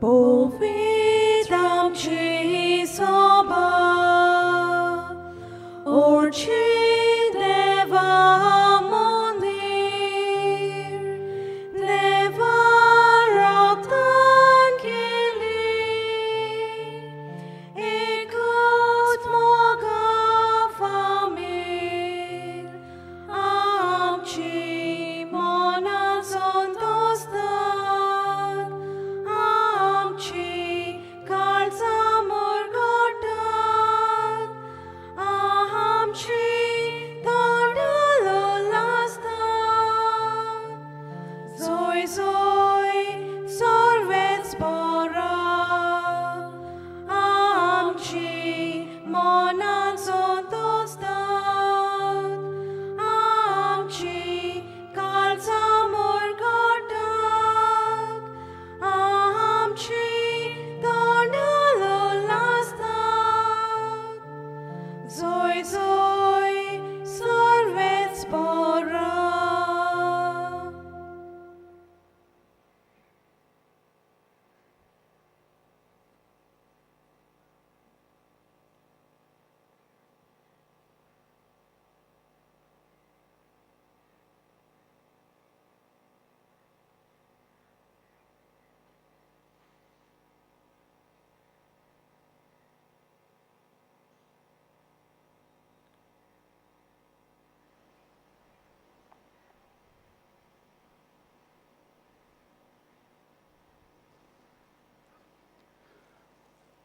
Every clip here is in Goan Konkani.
पवित्र आमची सभा ओडची देवा मंदीर देवा रक्तान केली एकच मोगा फामील आमची मनां संतोसतात आमची काळजां मुरगटात आमची तोंडां लासतात जोय जोय सर्वेच बरा आमची मनां संतोसतात आमची काळजां मुरगटात आमची तोंडां लासतात जोय जोय सर्वेच बरा.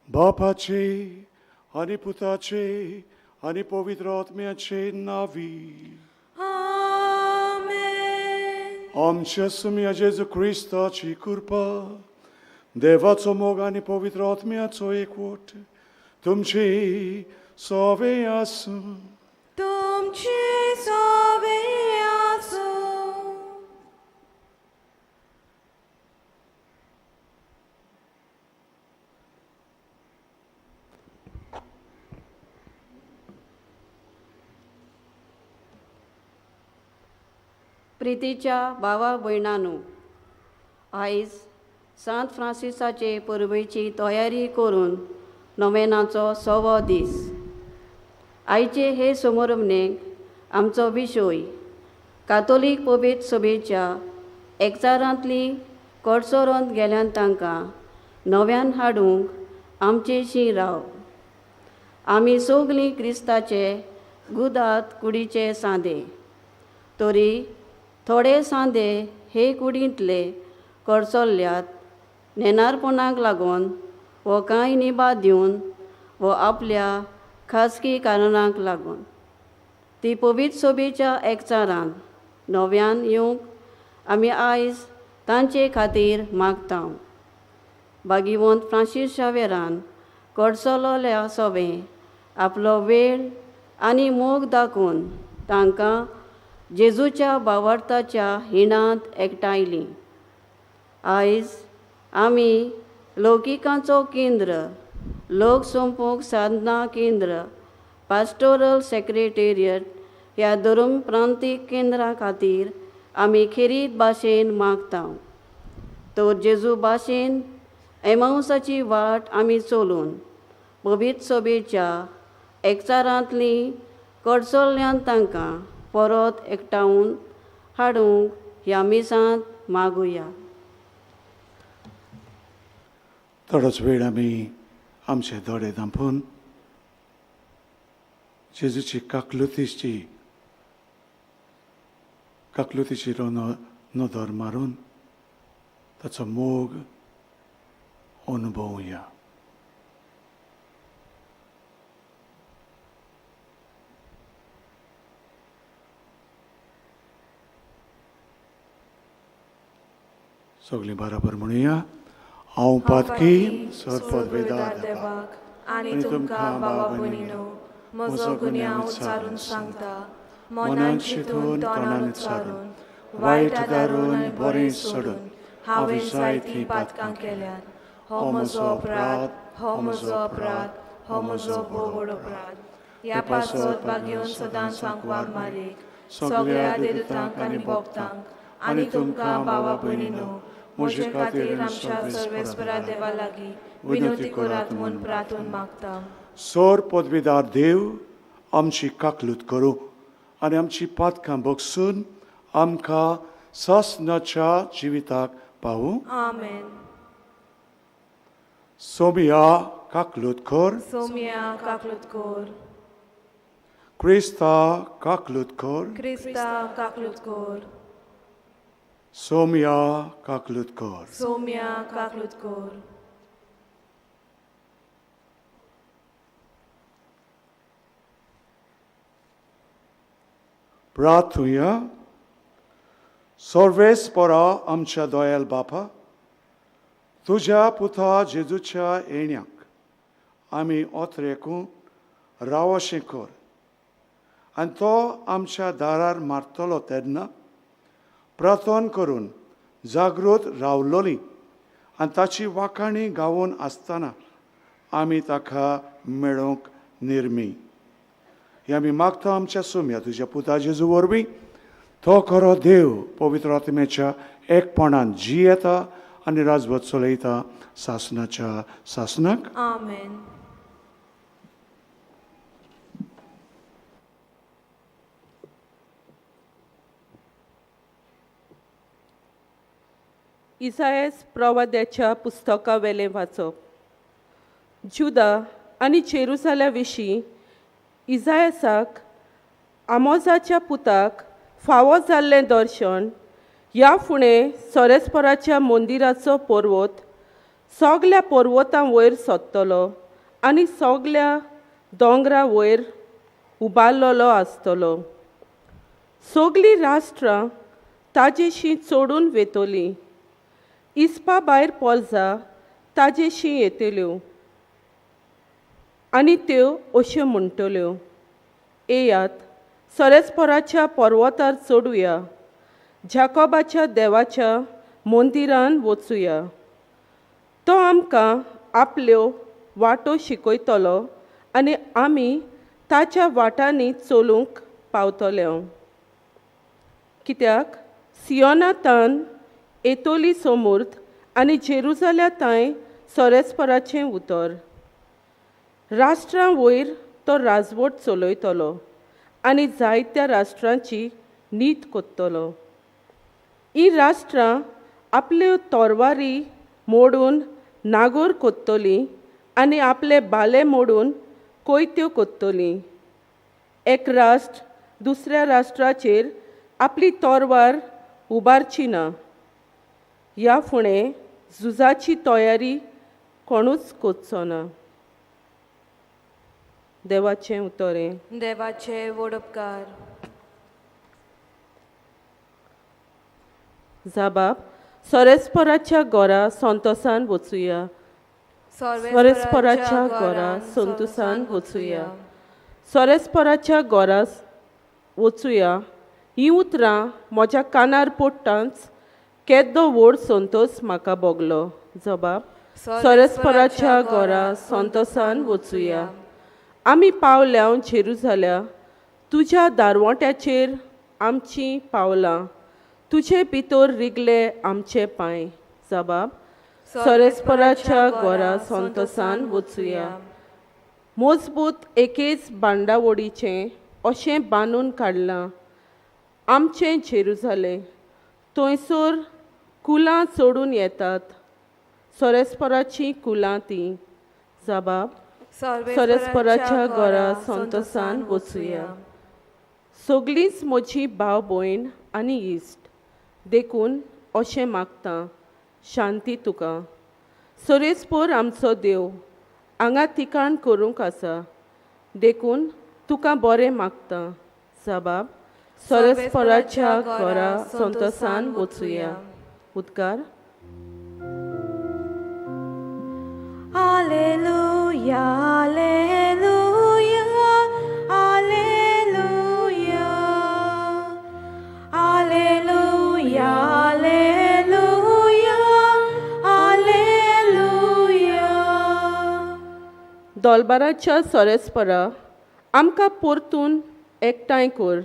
बापाचे आनी पुताचे आनी पवित्र आत्म्याचे नावी. आमेन. आमच्या सुम्या जेजू क्रिस्ताची कृपा, देवाचो मोग आनी पवित्र आत्म्याचो एकवट तुमचे सवे आसूं. तुमची सवे आसूं. प्रितीच्या भावा भयणांनो, आयज सांत फ्रांसिसाचे परबेची तयारी करून नोवेनाचो सवो दीस. आयचे हे समारंभेक आमचो विशय कातोलीक पवित्र सभेच्या एकचारांतली कडसरोन गेल्यान तांकां नव्यान हाडूंक आमचेशी राव. आमी सगलीं क्रिस्ताचे गुदात कुडीचे सांदे, तरी थोडे सांदे हे कुडींतले कडसरल्यात नेणारपणाक लागून वो कांय निभा दिवन वो आपल्या खाजगी कारणांक लागून. ती पवित्र सभेच्या एकचारान नव्यान येवंक आमी आयज तांचे खातीर मागता. भागीवंत फ्रांसीस शावेरान कडसलोल्या सवें आपलो वेळ आनी मोग दाखोवन तांकां जेजूच्या भावार्थाच्या हिणांत एकठांयली. आयज आमी लौकिकांचो केंद्र, लोकसंपोक साधना केंद्र, पास्टोरल सेक्रेटेरियट ह्या धर्म प्रांतीक केंद्रा खातीर आमी खेरीत भाशेन मागता. तर जेजू भाशेन एमावसाची वाट आमी चलून पवित्र सभेच्या एकचारांतली कडसरल्यान तांकां परत एकठावन हाडूंक ह्या मिसांत मागुया. थोडोच वेळ आमी आमचे दोळे धांपून जेजूची काकलुतीची नदर मारून ताचो मोग अनुभवया. सगळीं बराबर म्हणुया. हांव पातकी सरपदवेदार देवाक आनी तुमकां बाबा भयणीनो म्हजो गुन्यांव उच्चारून सांगता, मनान चिंतून तोंडान उच्चारून वायट आदारून आनी बरें सोडून हांवें जायतीं पातकां केल्यात. हो म्हजो अपराध, हो म्हजो अपराध, हो म्हजो भोव व्हड अपराध. ह्या पासत भागेवन सदांच सांकवार मारीक सगळ्या देवतांक आनी भक्तांक आनी तुमकां बाबा भयणीनो म्हजे खातीर आमच्या सर्वेस्परा देवा लागीं विनवती करात म्हूण प्रार्थून मागता. सोर पदवीदार देव आमची काकलूत करूं आनी आमची पातकां बगसून आमकां सासणाच्या जिविताक पावूं. आमेन. सोमिया काकलूत कर. सोमिया काकलूत कर. क्रिस्ता काकलूत कर. क्रिस्ता काकलूत कर. सोमिया काकलूत कर. सोमिया काकलूत कर. प्रार्थुया. सर्वेस्परा आमच्या दोयाल बापा, तुज्या पुता जेजूच्या येण्याक आमी ओतरेकून रावशें कर आनी तो आमच्या दारार मारतलो तेन्ना प्रार्थना करून जागृत रावलोली आनी ताची वाखाणी गावून आसतना आमी ताका मेळोवंक निर्मी. हे आमी मागता आमच्या सोम्या तुज्या पुता जेजू वरवीं. तो खरो देव पवित्र आत्म्याच्या एकपणान जियेता आनी राजवत चलयता सासणाच्या सासणाक. आमेन. इसायस प्रवाद्याच्या पुस्तका वेलें वाचप. जुदा आनी जेरुजाल्या विशीं इजायसाक आमोजाच्या पुताक फावो जाल्लें दर्शन. ह्या फुडें सोरेस्पराच्या मंदिराचो पर्वत सगल्या पर्वतां वयर सोदतलो आनी सगल्या दोंगरा वयर उबारलेलो आसतलो. सगलीं राष्ट्रां ताजेशीं चडून वेतलीं, इस्पा भायर पोरजा ताजेशीं येतल्यो आनी त्यो अश्यो म्हणटल्यो, येयात सोरेस्पराच्या पर्वतार चडुया, जाकोबाच्या देवाच्या मंदिरान वचुया. तो आमकां आपल्यो वाटो शिकयतलो आनी आमी ताच्या वाटांनी चलूंक पावतले. कित्याक सियोनातान येतली समूर्त आनी जेरुजाल्या तांय सोरेस्पराचें उतर. राष्ट्रां वयर तो राजवट चलयतलो आनी जायत्या राष्ट्रांची नीत कोत्तलो. ही राष्ट्रां आपल्यो तोरवारी मोडून नागोर कोत्तलीं आनी आपले बाले मोडून कोयत्यो कोत्तलीं. एक राष्ट्र दुसऱ्या राष्ट्राचेर आपली तोरवार उबारची ना. ह्या फुडें झुजाची तयारी कोणूच कोच्चो ना. देवाचें उतरें. देवाचे वडपकार. जाबाब सोरेस्पराच्या गोरा संतोसान वचुया. सोरेस्पराच्या गोरा संतोसान वचुया. सोरेस्पराच्या गोरा वचुया हीं उतरां म्हज्या कानार पडटांच केदो व्हड संतोस म्हाका भोगलो. जबाब सोरेस्पराच्या गोरा संतोसान वचुया. आमी पावल्या जेरुजाल्या तुज्या दारवंट्याचेर आमचीं पावलां, तुजे भितर रिगले आमचे पांय. जबाब सोरेस्पराच्या गोरा संतोसान वचुया. मजबूत एकेच बांदावडीचें अशें बांदून काडलां आमचें जेरुजालें, थंयसर कुलां चडून येतात, सोरेस्पराचीं कुलां तीं. जबाब सोरेस्पराच्या घरा संतोसान वचुया. सगलींच म्हजी भाव भयण आनी इश्ट, देखून अशें मागता शांती तुका. सोरेस्पोर आमचो देव हांगा ठिकाण करूंक आसा, देखून तुका बरें मागता. जबाब सोरेस्पराच्या घरा संतोसान वचुया. उदकार. Alleluia, alleluia, alleluia. Alleluia, alleluia, alleluia. दोलबाराच्या सोरेस्परा आमकां परतून एकठांय कर.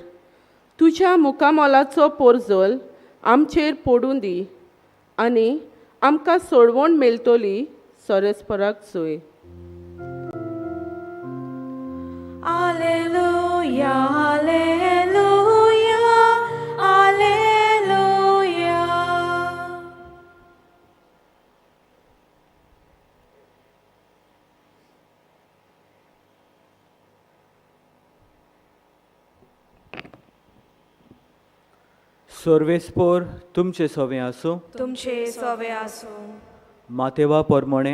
तुज्या मुखामोलाचो पोरजोल आमचेर पडूं दी. आनी आमकां सोडवण मेळटली सोरेस्पराक सोय. Alleluia, Alleluia, Alleluia. सर्वेस्पोर तुमचे सवें आसूं. तुमचे सवे आसूं. मातेवा परमणे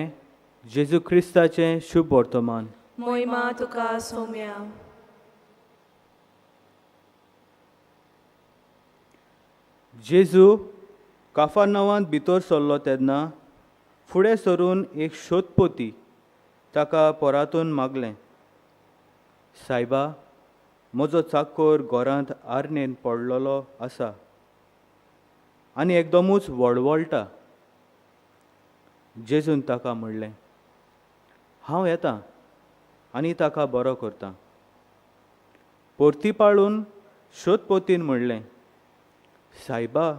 जेजू क्रिस्ताचें शुभ वर्तमान. मोहिमा तुका सोम्या. जेजू काफानावांत भितर सरलो तेन्ना फुडें सरून एक शोधपोती ताका परातून मागलें, सायबा, म्हजो चाकोर घरांत आरणेन पडलेलो आसा आनी एकदमूच वळवळटा. जेजून ताका म्हणलें, हांव येता आनी ताका बरो करता. परती पाळून शोधपोतीन म्हणलें, सायबा,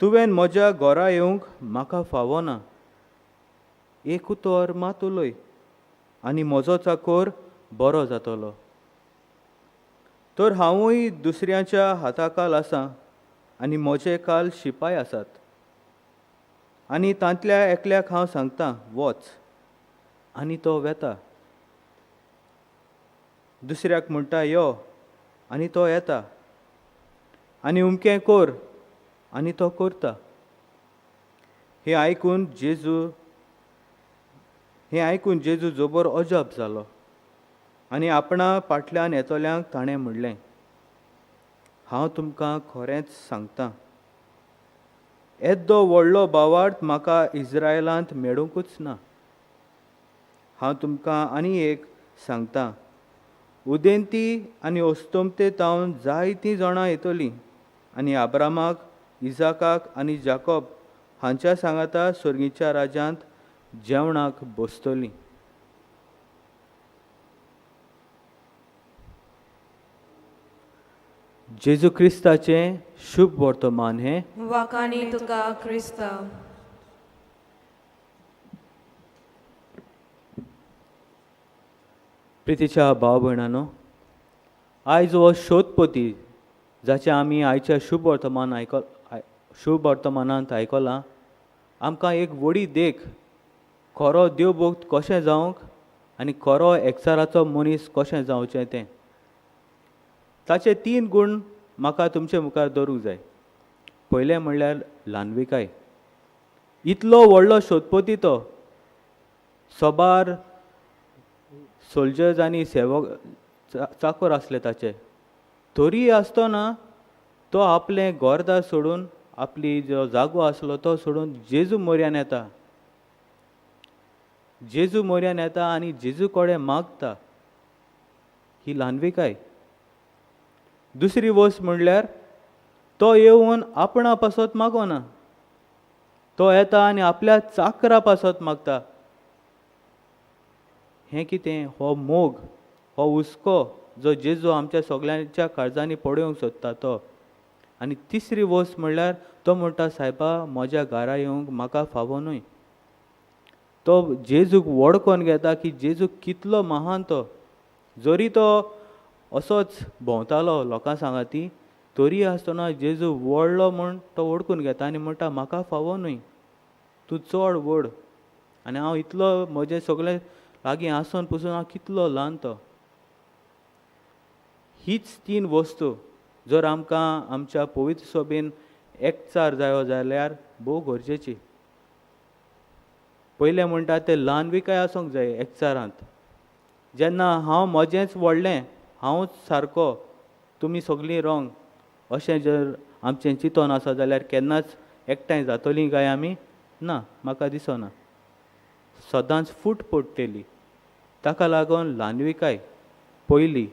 तुवें म्हज्या घरा येवंक म्हाका फावना. एक उतर मात उलय आनी म्हजो चाकोर बरो जातलो. तर हांवूय दुसऱ्यांच्या हाताखाल आसा आनी म्हजे काल शिपाय आसात आनी तांतल्या एकल्याक हांव सांगता, वच, आनी तो वेता. दुसऱ्याक म्हणटा, यो, आनी तो येता. आनी उमकें कर, आनी तो करता. हें आयकून जेजू जबर अजाप जालो आनी आपणा फाटल्यान येतल्यांक ताणें म्हणलें, हांव तुमकां खरेंच सांगता, येद्दो व्हडलो भावार्थ म्हाका इस्रायलांत मेळुंकूच ना. हांव तुमकां आनी एक सांगता, उदेंती आनी अस्तंते तावन जायतीं जाणां येतलीं आनी आब्रामाक, इजाकाक आनी जाकोब हांच्या सांगाता सर्गीच्या राज्यांत जेवणाक बसतलीं. जेजू क्रिस्ताचें शुभ वर्तमान हें. वाकानी तुका क्रिस्ता. प्रितीच्या भाव भयणानो, आयज हो शोधपोती जाचें आमी आयच्या शुभ वर्तमानांत आयकलां, आमकां एक व्हडी देख, खरो देवभक्त कशें जावंक आनी खरो एकचाराचो मनीस कशें जावचें तें. ताचे तीन गूण म्हाका तुमचे मुखार दवरूंक जाय. पयलें म्हणल्यार ल्हानविकाय. इतलो व्हडलो शोधपोती तो, सबार सोल्जर्स आनी सेवक चाकोर आसले ताचे, तरी आसतना तो आपलें घरदार सोडून, आपली जो जागो आसलो तो सोडून जेजू मोर्यान येता. जेजू मोर्यान येता आनी जेजू कडेन मागता. ही ल्हानविकाय. दुसरी वस्त म्हणल्यार तो येवन आपणा पासत मागना, तो येता आनी आपल्या चाकरा पासत मागता. हें कितें? हो मोग, हो हुस्को जो जेजू आमच्या सगल्यांच्या काळजांनी पळोवंक सोदता तो. आनी तिसरी वस्त म्हणल्यार तो म्हणटा, सायबा, म्हज्या घरा येवंक म्हाका फावो न्हय. तो जेजूक वळखून घेता की जेजू कितलो महान तो. जरी तो असोच भोंवतालो लोकां सांगाती, तरी आसतना जेजू व्हडलो म्हूण तो वळखून घेता आनी म्हणटा, म्हाका फावो न्हय, तूं चड व्हड आनी हांव इतलो म्हजें सगळें लागीं आसून पसून हांव कितलो ल्हान तो. हीच तीन वस्तू जर आमकां आमच्या पवित्र सभेन एकचार जायो जाल्यार भोव गरजेची. पयलें म्हणटा तें ल्हानविकाय आसूंक जाय एकचारांत. जेन्ना हांव म्हजेंच व्हडलें, हांवूच सारको, तुमी सगळीं रोंग अशें जर आमचें चिंतून आसा जाल्यार केन्नाच एकठांय जातलीं काय आमी? ना, म्हाका दिसना. सदांच फूट पडटली. ताका लागून ल्हानविकाय पयली.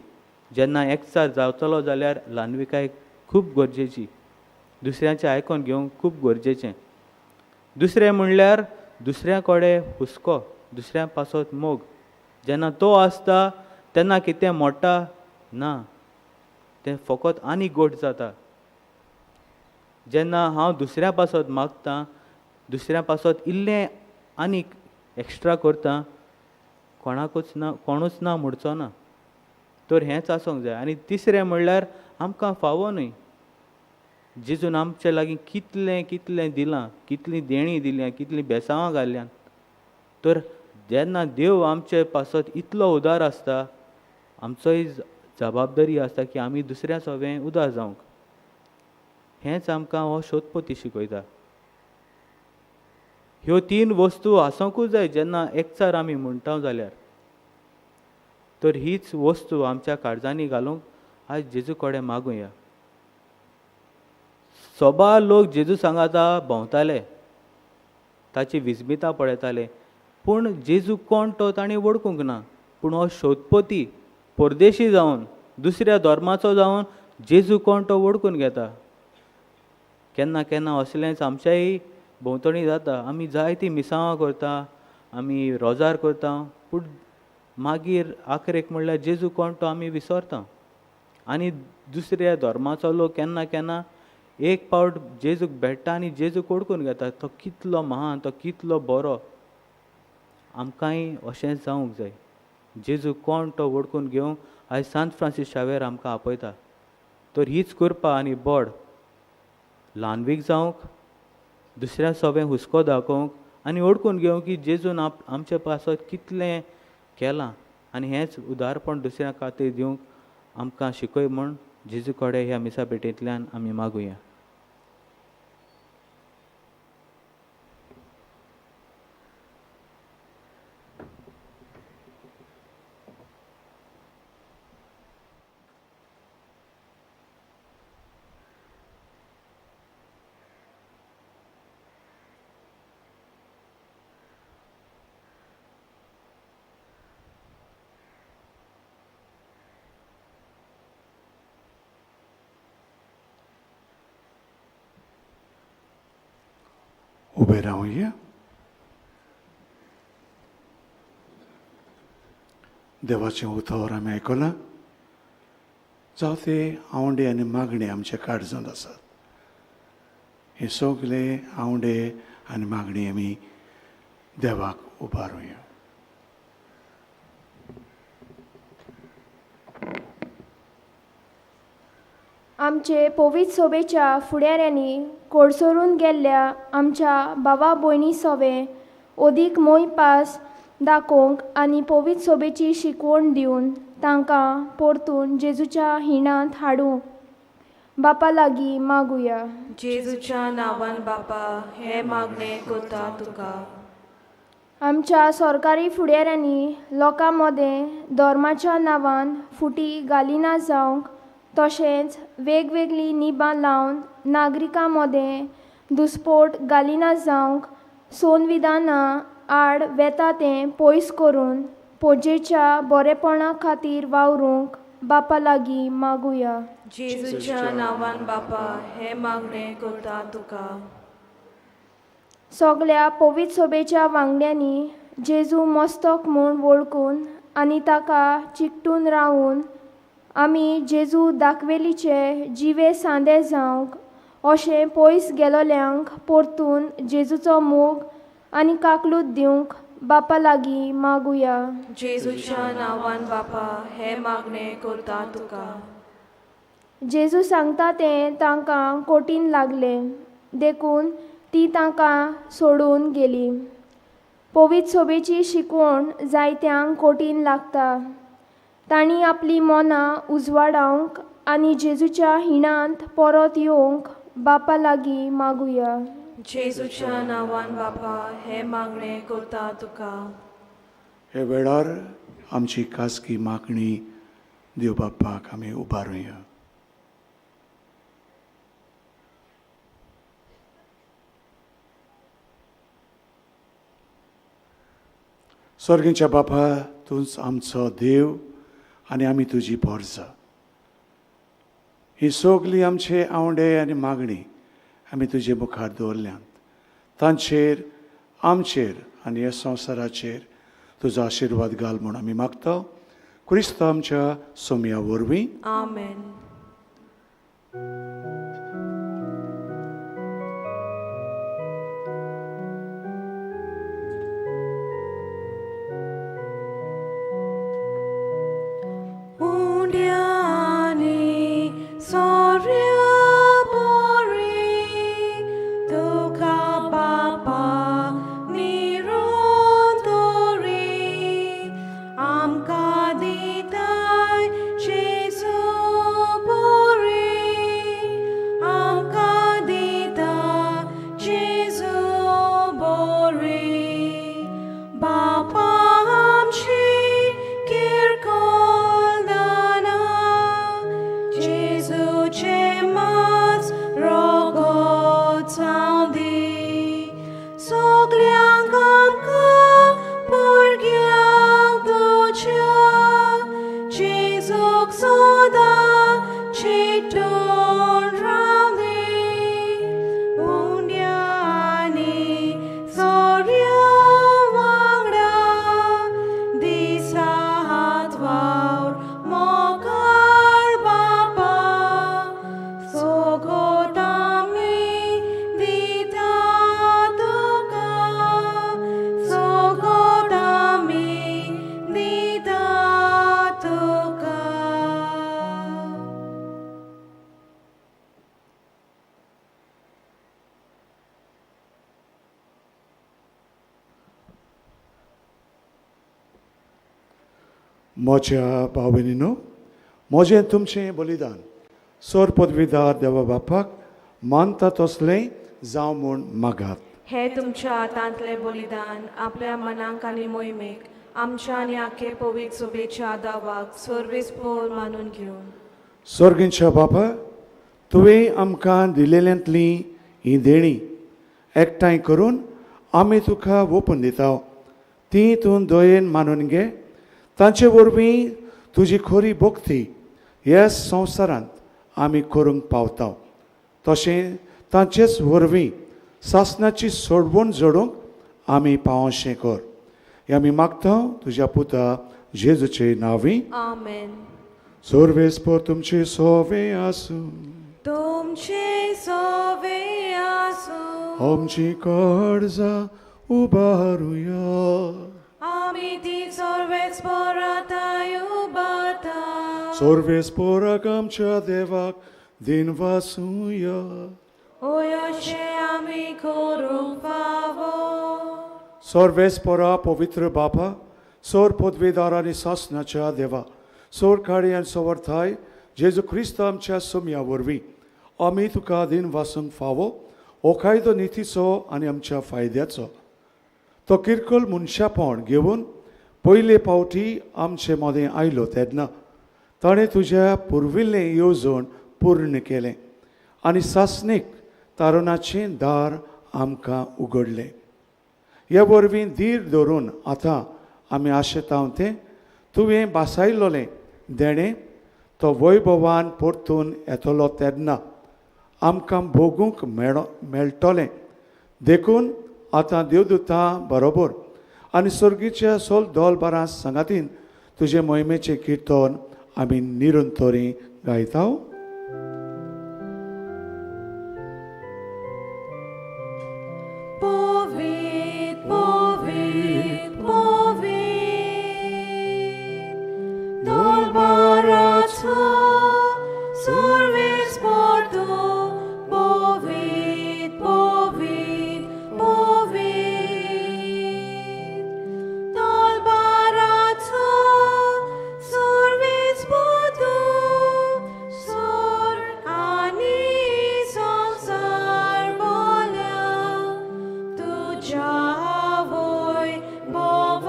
जेन्ना एकचार जातलो जाल्यार ल्हानविकाय खूब गरजेची, दुसऱ्यांचें आयकून घेवंक खूब गरजेचें. दुसरें म्हणल्यार दुसऱ्या कडेन हुस्को, दुसऱ्या पासत मोग. जेन्ना तो आसता तेन्ना कितें मोडटा ना, तें फकत आनी गोड जाता. जेन्ना हांव दुसऱ्या पासत मागता दुसऱ्या पासत इल्लें आनीक एक्स्ट्रा करता, कोणाकूच ना, कोणूच ना म्हणचो ना. तर हेंच आसूंक जाय. आनी तिसरें म्हणल्यार आमकां फावो न्हय, जेजून आमचे लागीं कितलें कितलें दिलां, कितलीं देणीं दिल्यां, कितलीं बेसांवां घाल्ल्यान. तर जेन्ना देव आमचे पासत इतलो उदार आसता, आमचोय जबाबदारी आसता की आमी दुसऱ्या सवें उदार जावंक. हेंच आमकां हो शोधपोती शिकयता. ह्यो तीन वस्तू आसूंकूच जाय जेन्ना एकचार आमी म्हणटा जाल्यार. तर हीच वस्तू आमच्या काळजांनी घालूंक आयज जेजू कडेन मागुया. सोबा लोक जेजू सांगाता भोंवताले, ताची विस्मितां पळयताले, पूण जेजू कोण तो तांणी वळखूंक ना. पूण हो शोधपती परदेशी जावन, दुसऱ्या धर्माचो जावन जेजू कोण तो वळखून घेता. केन्ना केन्ना असलेंच आमच्याय भोंवतणी जाता. आमी जायतीं मिसांवां करता, आमी रोजार करता, पूण मागीर आखरेक म्हणल्यार जेजू कोण तो आमी विसरता. आनी दुसऱ्या धर्माचो लोक केन्ना केन्ना एक पावट जेजूक भेट्टा आनी जेजूक वळखून घेता, तो कितलो महान, तो कितलो बरो. आमकांय अशेंच जावंक जाय. जेजू कोण तो वळखून घेवंक आयज सांत फ्रांसीस शावेर आमकां आपयता. तर हीच कृपा आनी बोड ल्हानवीक जावंक, दुसऱ्या सवें हुस्को दाखोवंक आनी वळखून घेवंक की जेजून आमचे पासत कितलें केलां, आनी हेंच उदारपण दुसऱ्या खातीर दिवंक आमकां शिकय म्हूण जेजू कडेन ह्या मिसा पेटेंतल्यान आमी मागुया. उबे रावया. देवाचें उतर आमी आयकलां. जावं ते आवंडे आनी मागणे आमच्या काळजांत आसात. हे सगळे आवंडे आनी मागणी आमी देवाक उबारुया. आमचे पवित्र सोबेच्या फुडाऱ्यांनी कोडसरून गेल्ल्या आमच्या भावा भयणी सोवे अदीक मोयपास दाखोवंक आनी पवित्र सोबेची शिकवण दिवन तांकां परतून जेजूच्या हिणांत हाडूंक बापा लागीं मागुया. जेजूच्या नांवान बापा हे मागणें करता तुका. आमच्या सरकारी फुडाऱ्यांनी लोकां मदें धर्माच्या नांवान फुटी घालिना जावंक, तशेंच वेगवेगळीं निबां लावन नागरिकां मदें दुस्पोट घालिना जावंक संविधाना आड वेता तें पयस करून पोजेच्या बरेपणा खातीर वावरूंक बापा लागीं मागुया. जेजूच्या नांवान बापा हें मागणें करता तुका. सगल्या पवित्र सोबेच्या वांगड्यांनी जेजू मस्तक म्हूण वळखून आनी ताका चिकटून रावून आमी जेजू दाखवेलीचे जिवे सांदे जावंक अशें पयस गेलोल्यांक परतून जेजूचो मोग आनी काकलूत दिवंक बापा लागीं मागुया. जेजूच्या नांवान बापा हें मागणें करता तुका. जेजू सांगता तें तांकां कठीण लागलें, देखून ती तांकां सोडून गेली. पवित्र सोबेची शिकवण जायत्यांक कठीण लागता. तांणी आपली मनां उजवाडावंक आनी जेजूच्या हिणांत परत येवंक बापा लागीं मागुया. जेजूच्या नांवान बापा हें मागणें करता तुका. हे वेळार आमची खासगी मागणी देव बापाक आमी उबारुया. सर्गीच्या बापा, तूंच आमचो देव आनी आमी तुजी पोरसां. ही सगळी आमचे आवंडे आनी मागणी आमी तुजे मुखार दवरल्यांत. तांचेर, आमचेर आनी ह्या संवसाराचेर तुजो आशिर्वाद घाल म्हूण आमी मागता. क्रिस्त आमच्या सोम्या वरवीं. आमेन. चिटून रावली उंड्या आनी सोऱ्या वांगडा दिसा हात वावर मोगाळ बापा सोगोत आमी दिता तुका सोगोत आमी दिता तुका. म्हज्या भाव भयणीनो, म्हजें तुमचें बलिदान सोर पदवीदार देवा बापाक मानता तसलें जावं म्हूण मागात. हे तुमच्या हातांतलें बलिदान आपल्या मनाक आनी मोहिमेक आमच्या आनी आखे पवित्र सोबेच्या दावाक सर्वेस पोर मानून घेवन. सर्गींच्या बापा, तुवें आमकां दिलेल्यांतलीं हीं देणीं एकठांय करून आमी तुका ओपून दिता. ती तूं दयेन मानून घे. तांचे वरवीं तुजी खरी भक्ती ह्या संवसारांत आमी करूंक पावता. तशें तांचेच वरवीं सासणाची सोडवण जोडूंक आमी पावोशें कर. हें आमी मागता तुज्या पुता जेजूचे नांवी. आमेन. सर्वेस्पर तुमचे सोवे आसूं. तुमचे सोवे आसूं. आमची काळजां उबारुया. आमी ती सर्वेस्पराताय उबारता. सर्वेस्पराक आमच्या देवाक दिनवासुया. ओय अशें आमी करूंक फावो. सर्वेस्परा पवित्र बापा, सोर पदवीदार आनी सासणाच्या देवा, सोर काळी आनी सवर्थाय जेजू क्रिस्त आमच्या सोम्या वरवीं आमी तुका दिनवासूंक फावो हो कायदो नितीचो आनी आमच्या फायद्याचो. तो किरकोळ मनशापण घेवन पयले फावटी आमचे मदें आयलो तेन्ना ताणें तुज्या पुर्विल्लें येवजण पूर्ण केलें आनी सासणीक तारुणाचें दार आमकां उगडलें. हे वरवीं धीर धरून आतां आमी आशेता तें तुवें बासायलोलें देणें तो वैभवान परतून येतलो तेन्ना आमकां भोगूंक मेळटलें. देखून आतां देवदूतां बरोबर आनी सर्गीच्या सोल दोलबारां सांगातीन तुजे मोहिमेचें किर्तन आमी निरंतरी गायता. पवित्र पवित्र पवित्र दोलबाराचो सर्वेस्पर तूं पवित्र पवित्र पवित्र दोलबाराचो सर्वेस्पर तूं सोर आनी संवसार बोल्या तुज्या वैभवान.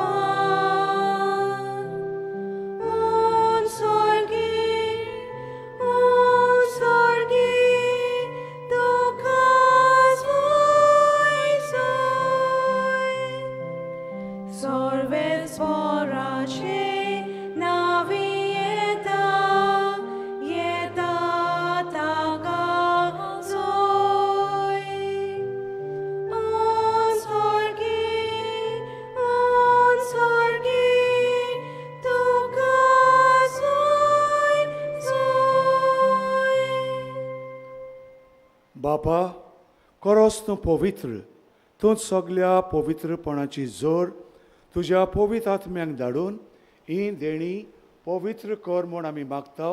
उंच स्वर्गी तुका सोय सोय सर्वेस्पराचे नांवी येता येता ताका सोय. उंच स्वर्गी तुका सोय सोय. बापा, खरोच तूं पवित्र, तूं सगल्या पवित्रपणाची जोर तुज्या पवित्र आत्म्यांक धाडून ही देणी पवित्र कर म्हूण आमी मागता.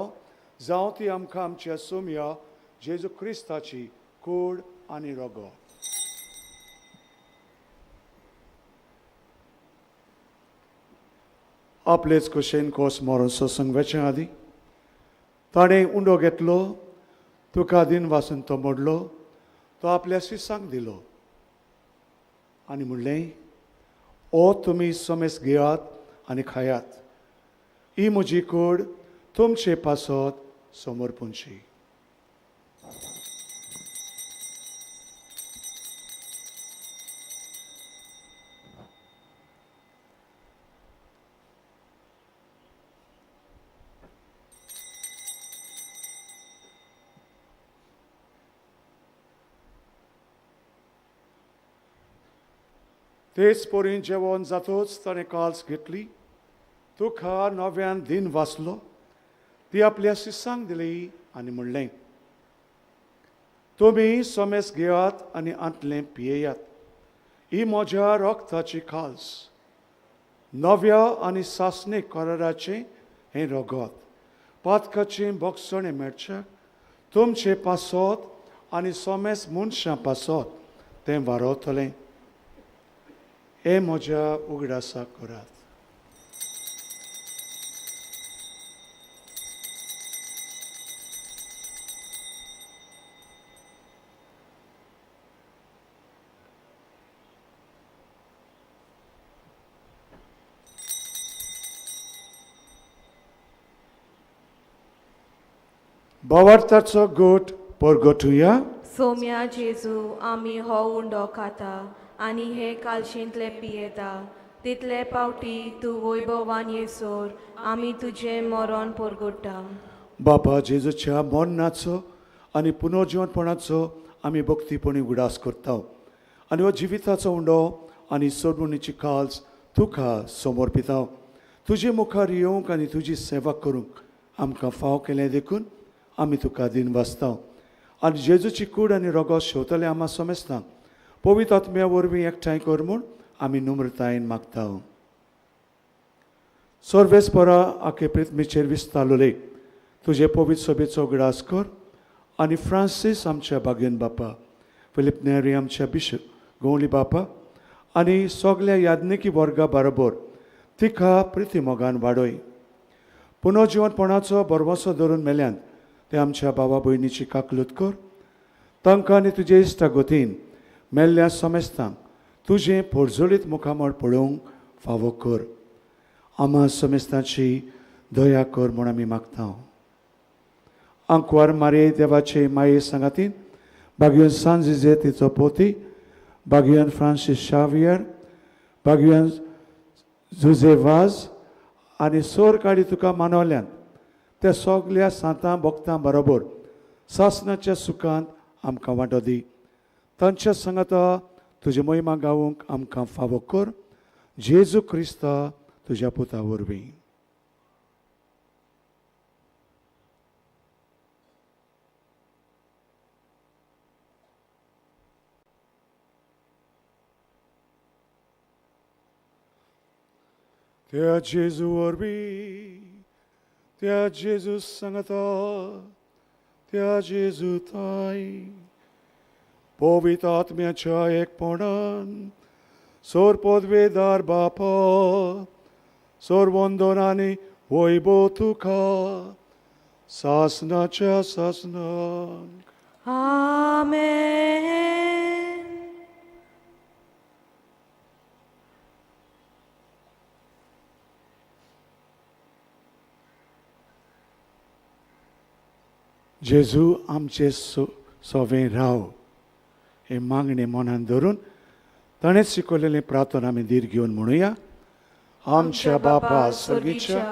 जावं ती आमकां आमच्या सोम्या जेजू क्रिस्ताची कूड आनी रोगो. आपलेच कुशेन कोस मरून सोसूंक वेचे आदीं ताणें उंडो घेतलो, तुका दिनवासून तो मोडलो, तो आपल्या शिसांक दिलो आनी म्हणलें, ओ तुमी समेस घेयात आनी खायात, ही म्हजी कूड तुमचे पासत समर्पणची. तेच परीन जेवण जातूच ताणें काल्स घेतली, तुका नव्यान दिन वाचलो, ती आपल्या शिसांक दिली आनी म्हणलें, तुमी सोमेस घेयात आनी आंतलें पियेयात. ही म्हज्या रक्ताची खाल्स, नव्या आनी सासणे कराराचें हें रगत, पातकाचें भोगसणें मेळच्याक तुमचे पासत आनी सोमेस मनशां पासत तें वारवतलें. हें म्हज्या उगडासाक करात. भावार्थाचो गोट परगटुया. सोम्या जेजू, आमी हो उंडो खाता आनी हे कालशेंतले पियेता, तितले पावटी तूं वैभवान येसर आमी तुजें मरण परगट्टा. बापा जेजूच्या मरणाचो आनी पुनर्जिवनपणाचो आमी भक्तीपणी उगडास करता आनी हो जिविताचो उंडो आनी सोडवणीची काल्स तुका समर्पिता. तुजे मुखार येवंक आनी तुजी सेवा करूंक आमकां फाव केलें देखून आमी तुका दिन वाचता. आनी जेजूची कूड आनी रगत शेवतले आमा समेस्तांक पवित्र आत्म्या वरवीं एकठांय कर म्हूण आमी नम्रतायेन मागता. सर्वेस्परा आखे प्रिथमीचेर विस्तारले तुजे पवित्र सभेचो उगडास कर आनी फ्रांसीस आमच्या बागेन बापा, फिलीप नेरी आमच्या बिशप गवली बापा आनी सगल्या याज्ञिकी वर्गा बरोबर तिका प्रिती मोगान वाडय. पुनर्जिवनपणाचो भरवंसो धरून मेल्यान ते आमच्या बाबा भयणीची काकलूत कर. तांकां आनी तुजे इश्टा गोतीन मेल्ल्या समेस्तांक तुजें पोरजोळीत मुखामळ पळोवंक फावो कर. आमा समेस्तांची दया कर म्हूण आमी मागता. आंकवार मारये देवाचे माये सांगातीन बागयन सांजिजे तिचो पोती, बागयन फ्रांसीस शावियर, बागयन जुजे वाज आनी सोर काडी तुका मानवल्यान त्या सगल्या सांतां भक्तां बरोबर सासणाच्या सुखांत आमकां वांटो दी. तांच्या सांगाता तुजे मोहिमा गावूंक आमकां फावो कर. जेजू क्रिस्ता तुज्या पुता वरवीं. त्या जेजू वरवीं, त्या जेजू सांगाता, त्या जेजू ताई पवित्र आत्म्याच्या एकपणान सोर पदवेदार बापा, सोर वंदन आनी वैभव तुका सासनाच्या सासनाक. आमेन. जेजू आमचे सोवे राव हे मागणें मनान धरून ताणें शिकवलेलें प्रार्थना आमी धीर घेवन म्हणुया. आमच्या बापा सर्गीच्या,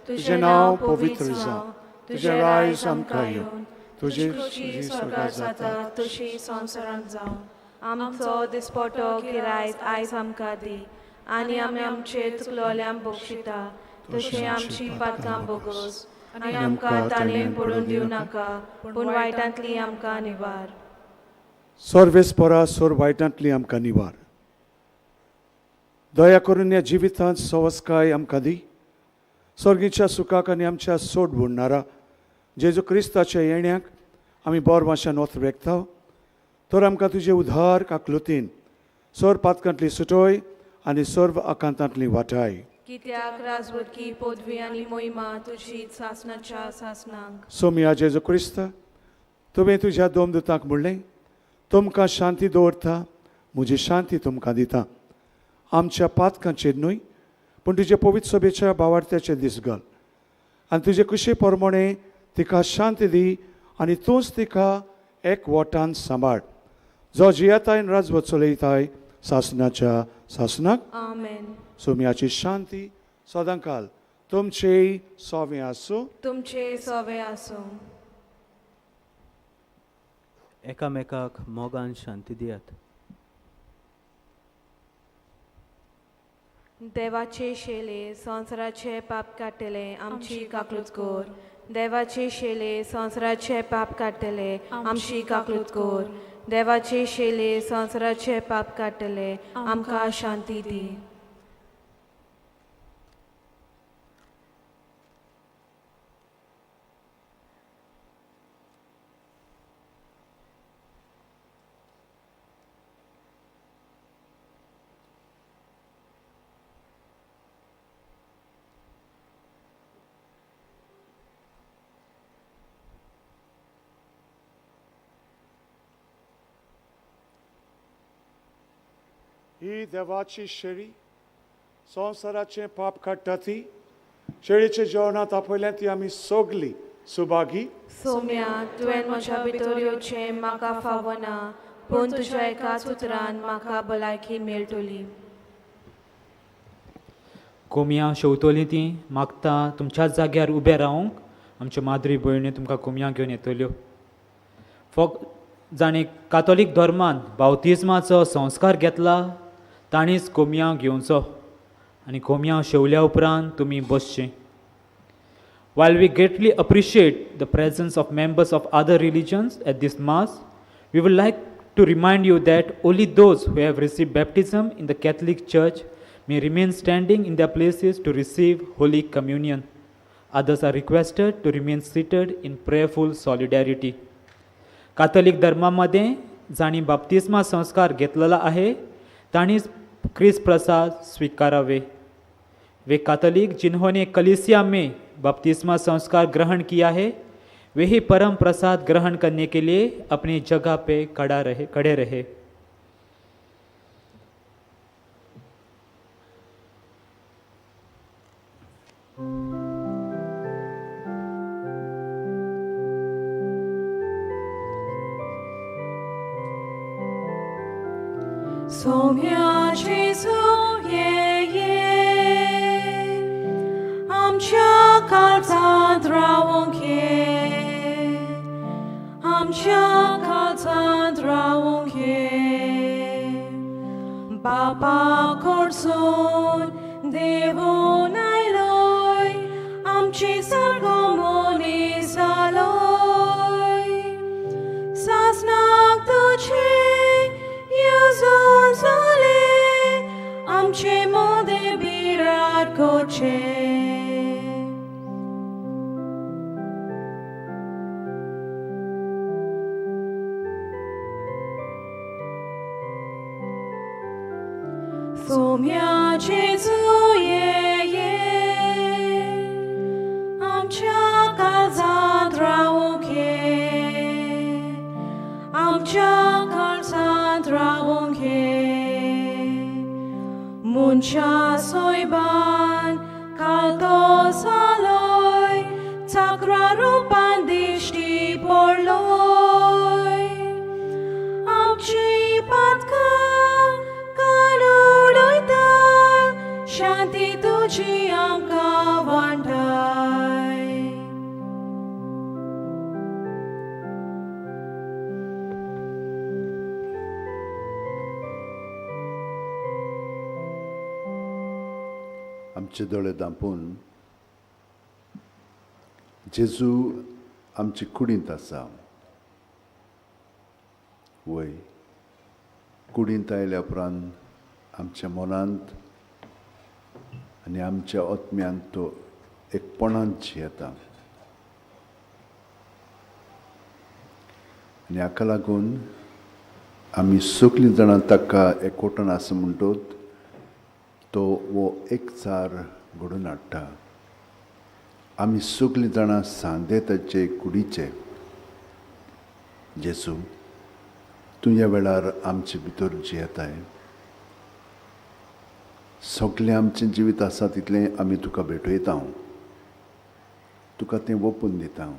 तुजें नांव पवित्र जावं, तुजें रायज आमकां येवं, तुजी खुशी स्वर्गार जाता तशी संवसारांत जावं. आमचो दिसपटो गिरायत आयज आमकां दी आनी आमी आमचे चुकलोल्यांक बक्षिता तशें आमची पातकां बोगोस आनी आमकां ताणें पडून दिवं नाका, पूण वायटांतली आमकां निवार. सर्वेस्परा सोर वायटांतली आमकां निवार. दया करून ह्या जिवितांत सवस्काय आमकां दी. सर्गीच्या सुखाक आनी आमच्या सोड बुडणारा जेजू क्रिस्ताच्या येण्याक आमी बोर वाशान वत वेगता. तर आमकां तुजे उधार काकलुतीन सोर पातकांतली सुटोय आनी सर्व आकांतांतली वाटाय. कित्याक राजवटकी पदवी आनी मोहिमा तुजी सासणाच्या सासणाक. सोमिया जेजू क्रिस्त, तुवें तुज्या दोमदूतांक म्हणलें, तुमकां शांती दवरता, म्हजी शांती तुमकां दिता. आमच्या पातकांचेर न्हय पूण तुजे पवित्र सभेच्या भावार्थ्याचे दीस घाल आनी तुजे कुशी प्रमाणे तिका शांती दी आनी तूंच तिका एक वटान सांबाळ, जो जियेताय राजवट चलयताय सासणाच्या सासणाक. आमेन. सोम्याची शांती सदांकाल तुमचे सोवे आसूं. तुमचे सोवे आसूं. एकामेकाक मोगान शांती दियात. देवाचे शेले संवसाराचे पाप काडटले आमची काकूत कोर. देवाचे शेले संवसाराचे पाप काडटले आमची काकूत कोर. देवाचे शेले संवसाराचे पाप काडटले आमकां शांती दी. ही देवाची शेळी संवसाराचें पाप काडटा ती शेळीच्या जेवणांत आपयल्या ती आमी सगली सुभागी. सोम्या, तुवें म्हज्या भितर येवचें म्हाका फावना, पूण तुज्या एकाच उतरान म्हाका भलायकी मेळटली. कोमयां शेंवतोलीं ती मागता तुमच्याच जाग्यार उबें रावंक आमच्यो माद्री भयण्यो तुमकां कोमयां घेवन येतल्यो. फक्त जाणें कातोलीक धर्मान बावतिज्माचो संस्कार घेतला ताणीच कोमयां घेवचो आनी कोमयां शेवल्या उपरांत तुमी बसचें. While we greatly appreciate the presence of members of other religions at this mass, we would like to remind you that only those who have received baptism in the Catholic Church may remain standing in their places to receive Holy Communion. Others are requested to remain seated in prayerful solidarity. Catholic धर्मामध्ये जांणी बाप्तिस्मा संस्कार घेतलेला आहे तांणीच क्रिस्त प्रसाद स्वीकारावे. वे काथलिक जिन्होंने कलीसिया में बपतिस्मा संस्कार ग्रहण किया है वे ही परम प्रसाद ग्रहण करने के लिए अपनी जगह पे खड़े रहे. सोम्या जेजू ये ये आमच्या काळजांत रावंक ये, आमच्या काळजांत रावंक ये. बापा कडसून देवून आयलोय आमची सारको मनीस जालोय. सासणाक तुजे येवजण जाले आमचे मदें बिराड करचें. सोम्या जेजू ये ये आमच्या काळजांत रावंक ये, आमच्या काळजांत रावंक ये. मनशा सोयबान कालतो जालोय चाकरा रुपान दिश्टी पडलोय. आमची पातकां काडून उडयता शांती तुजी आमकां वांटाय. आमचे दोळे धांपून जेजू आमचे कुडींत आसा. वय कुडींत आयल्या उपरांत आमच्या मनांत आनी आमच्या आत्म्यांत तो एकपणान जियेता आनी हाका लागून आमी सगळीं जाणां ताका एकवटान आसा म्हणटत तो हो एकचार घडोवन हाडटा. आमी सगळीं जाणां सांदे ताचे कुडीचे. जेजू तूं ह्या वेळार आमचे भितर जियेताय. सगळें आमचें जिवीत आसा तितलें आमी तुका भेटयता, तुका तें ओपून दिता.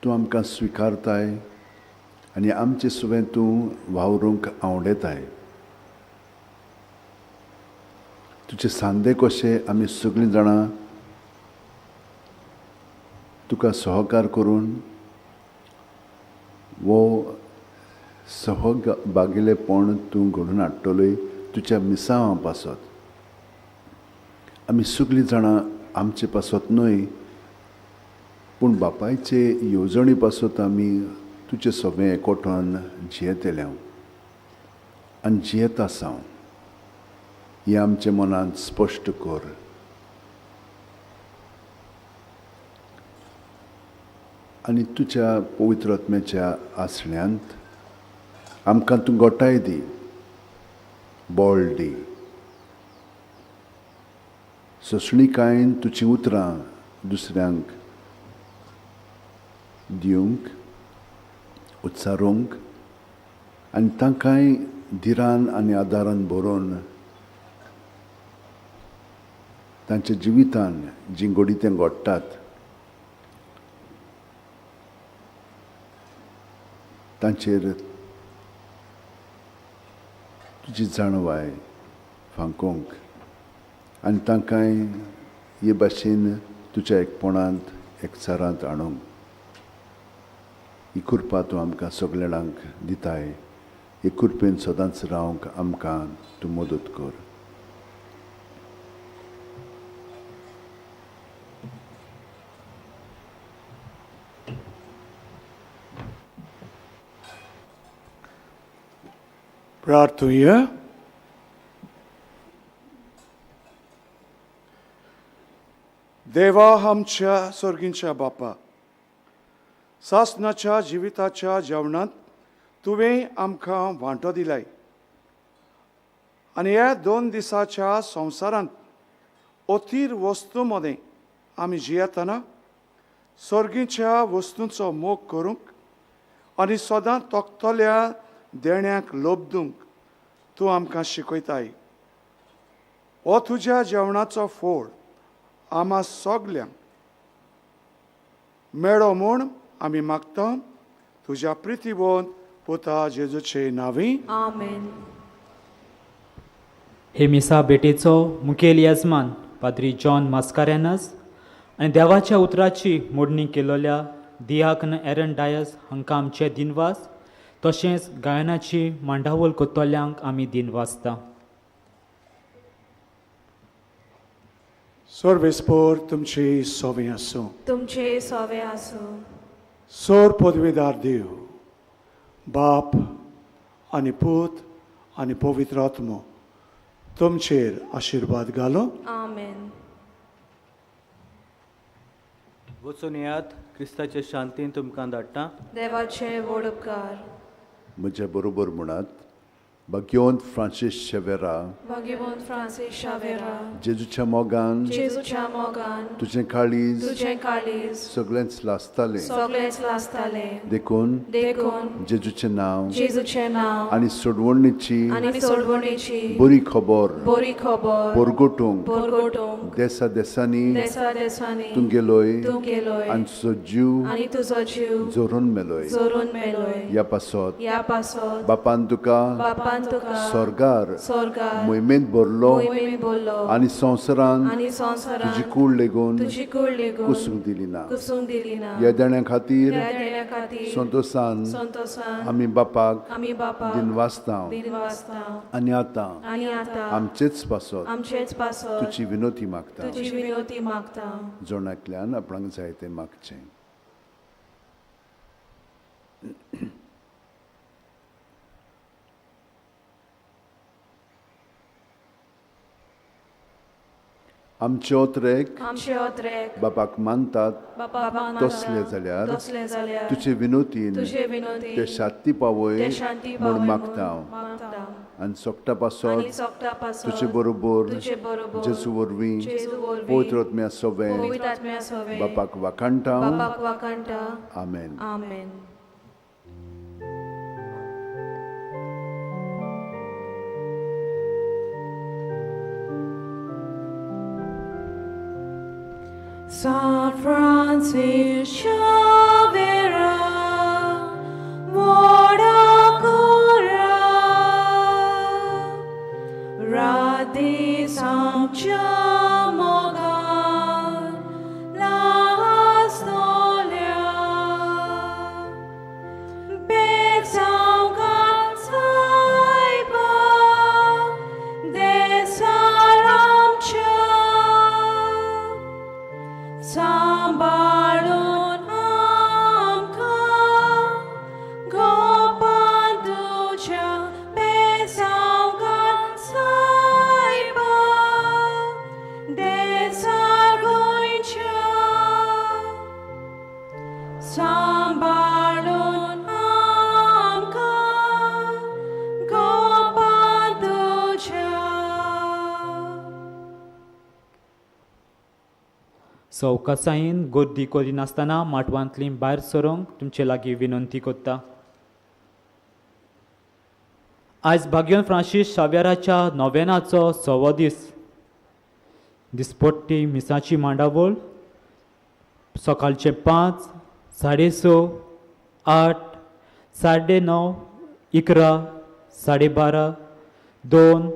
तूं आमकां स्विकारताय आनी आमचे सुवें तूं वावरूंक आवडताय. तुजे सांदे कशे आमी सगळीं जाणां तुका सहकार करून वो सहभागिलेपण तूं घडोवन हाडटलोय तुज्या मिसांवां पासत आमी सगळीं जाणां आमचे पासत न्हय पूण बापायचे येवजणे पासत आमी तुजे सगळें एकवटान जियेतले आनी जियेत आसा हें आमच्या मनांत स्पश्ट कर. आनी तुज्या पवित्र आत्म्याच्या आसण्यांत आमकां तूं गोठाय दी, बळ दी, सोंसणीकायेन तुजीं उतरां दुसऱ्यांक दिवंक, उच्चारूंक आनी तांकांय धिरान आनी आदारान भरोवन तांच्या जिवितान जीं घोडी तें घडटात तांचेर तुजी जाणवाय फांकोवंक आनी तांकांय हे भाशेन तुज्या एकपणांत एकचारांत हाडूंक ही कृपा तूं आमकां सगळ्यांक दिताय. हे कृपेन सदांच रावंक आमकां तूं मदत कर. प्रार्थुया. देवा आमच्या सर्गींच्या बापा, सासनाच्या जिविताच्या जेवणांत तुवें आमकां वांटो दिलाय आनी ह्या 2 दिसाच्या संवसारांत अथीर वस्तू मदें आमी जियेतना सर्गीच्या वस्तूंचो मोग करूंक आनी सदां तोखतल्या देण्याक लोबदूंक तूं आमकां शिकयताय. हो तुज्या जेवणाचो फोड आमा सगल्यांक मेळो म्हूण आमी मागता तुज्या प्रितीवंत पुता जेजूचे नांवी, आमेन. हे मिसा भेटेचो मुखेल येजमान पाद्री जॉन मास्कारेनस आनी देवाच्या उतराची मोडणी केलोल्या दियाकन एरन डायस हांकां आमचे दिनवास, तशेंच गायनाची मांडावळ कोत्तल्यांक आमी दिनवासता. सर्वेस्पोर तुमचे सोवे आसूं. तुमचे सोवे आसूं. सोर पदवेदार देव बाप आनी पूत आनी पवित्र आत्मो तुमचेर आशिर्वाद घालो. आमेन. वचून येयात, क्रिस्ताचे शांतीन तुमकां धाडटा. देवाचे व्हड उपकार. म्हज्या बरोबर म्हणात, भाग्यवंत फ्रांसीस शेवेरा, भाग्यवंत फ्रांसीस शावेरा, जेजूच्या मोगान, जेजूच्या मोगान तुजें काळीज, तुजें काळीज सगळेंच लासतालें, सगळेंच लासतालें. देखून, देखून जेजूचें नांव, जेजूचें नांव आनी सोडवणीची, आनी सोडवणीची बरी खबर, बरी खबर परगटूंक, परगटूंक देसा देसांनी, देसा देसांनी तूं गेलोय, तूं गेलोय आनी तुजो जीव, आनी तुजो जीव जोरून मेलोय, जोरून मेलोय. ह्या पासत, ह्या पासत बापान तुका, बापान तुका स्वर्गार, स्वर्गार मोहिमेंत भरलो, मोहिमेंत भरलो आनी संवसारांत, आनी संवसारांत तुजी कूड लेगून, तुजी कूड लेगून कुसूंक दिली ना. कुसूंक दिली ना. ह्या देण्या खातीर, ह्या देण्या खातीर संतोसान, संतोसान आमी बापाक, आमी बापाक दिनवासता. दिनवासता. आनी आतां, आनी आतां आमचेच पासत, आमचेच पासत तुजी विनोती मागता. तुजी विनोती मागता. जण एकल्यान आपणाक जाय तें मागचें. आमचे ओत्रेक, आमचे ओत्रेक बापाक मानतात, बापाक मानतात तसले जाल्यार, तसले जाल्यार तुजे विनोतीन, तुजे विनोतीन ते शांती पावय ते शांती म्हूण पावय मागता. मागता. आनी सोगटा पासत, आनी सोगटा पासत तुजे बरोबर, तुजे बरोबर जेजू वरवीं, जेजू वरवीं पवित्र आत्म्या सोवें, पवित्र आत्म्या सोवें बापाक वाखाणटा. बापाक वाखाणटा. आमेन. आमेन. San Francis Xavier, Morakora, Radi Samcha Mogan, Lastolia, Bek Samgan Saiba, सांबाळून आमकां गोपां तुज्या. सवकासायेन गर्दी करिनासतना माटवांतली भायर सरूंक तुमचे लागीं विनंती करता. आयज भाग्योन फ्रांसीस शाव्याराच्या नोवेनाचो सवो दीस. दिसपट्टी मिसाची मांडावळ सकाळचे 5, 6:30, 8, 9:30, 11, 12:30, 2,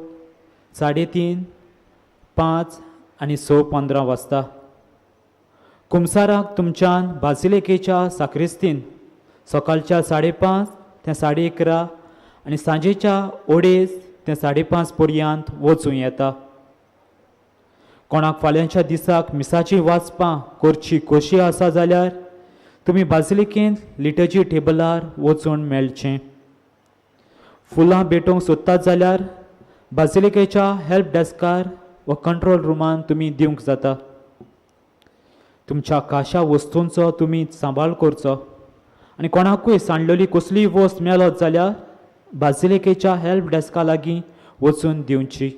3:30, 5 आनी 6:15 वाजता. कुमसाराक तुमच्यान बासिलिकेच्या साक्रिस्तीन सकाळच्या 5:30 ते 11:30 आनी सांजेच्या 2:30 ते 5:30 पर्यंत वचूं येता. कोणाक फाल्यांच्या दिसाक मिसाची वाचपां करची खोशी आसा जाल्यार तुमी बासिलिकेंत लिटर्जी टेबलार वचून मेळचें. फुलां भेटोवंक सोदतात जाल्यार बासिलिकेच्या हेल्प डेस्कार वा कंट्रोल रुमान तुमी दिवंक जाता. तुमच्या खाशा वस्तूंचो तुमी सांबाळ करचो आनी कोणाकूय सांडलेली कसलीय वस्त मेळत जाल्यार बासिलिकेच्या हेल्प डेस्का लागीं वचून दिवची.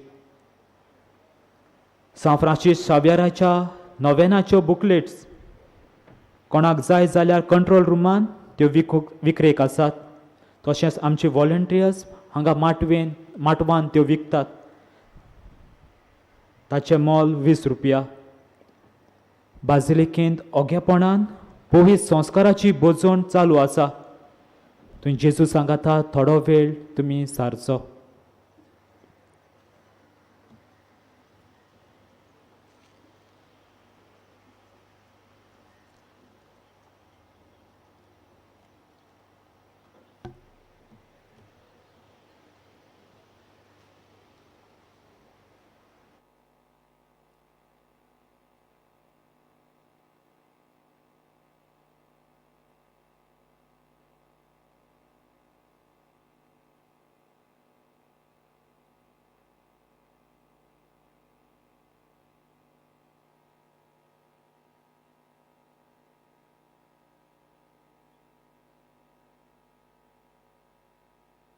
सांत फ्रांसीस शाव्याराच्या नोवेनाच्यो बुकलेट्स कोणाक जाय जाल्यार कंट्रोल रुमान त्यो विक्रेक आसात. तशेंच आमचे वॉलंटियर्स हांगा माटवान त्यो विकतात. ताचें मोल 20 रुपया. बासिलिकेंत ओगेपणान पवित्र संस्काराची बोजवण चालू आसा. थंय जेजू सांगाता थोडो वेळ तुमी सारचो.